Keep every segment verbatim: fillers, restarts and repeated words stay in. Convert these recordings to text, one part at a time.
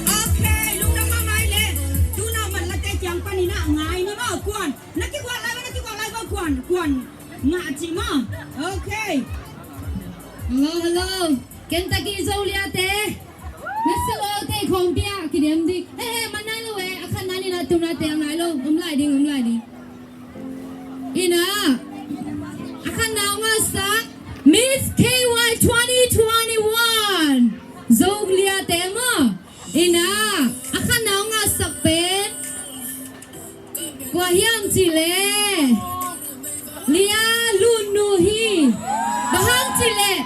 Okay, lungdam mahmah le. Tuna man late kiang panin ah ngai ni maw, kuan. Na kigual lai maw, na kigual lai maw, kuan, kuan. Ngah ci maw. Okay. Hello, hello. Kentucky Zoliate. Na silo te khawmpi ah kidem ding. Eh, eh, man nai lo eh. A khatna nihna thumna teel nai lo. Om lai ding, om lai ding. Ina, a khatna hong ngahsak Miss K Y twenty twenty-one, Zoliate maw. Ina, a khatna hong ngahsak pen kua hiam cih leh Lia Lun Nu hi. Bang hang cih leh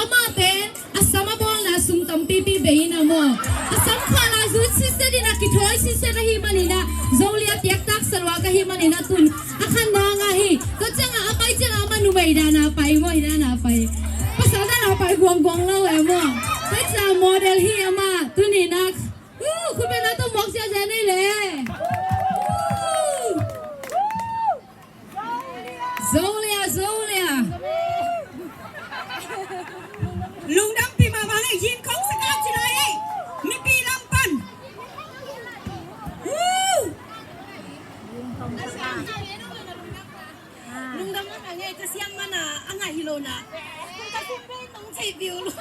amah pen a sam a bawlna sum tampipi bei in a maw, a sam khual a zut sitset in a, kithawi sitset ahih manin a, Zolia piaktak salua ka hih manin a, tun a khatna ngah hi. Tua ciangah a pai ciangah amah numei dan a pai maw, hi dan a pai. Pasal dan a pai guangguang lo e maw. Tua ciangah model hi amah. Tuni in a, uh, khutbetna tawh muak ziahziah ni le. Uh. Zolia, Zolia. Lungdampih mahmah ngei, yin khong saka ci lai ei. Mipi lam pan. Woo! Lungdam mahmah ngei, ka siang mana a ngah hi lo na. Ka siang pe tong cei piu lo.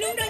Lungdam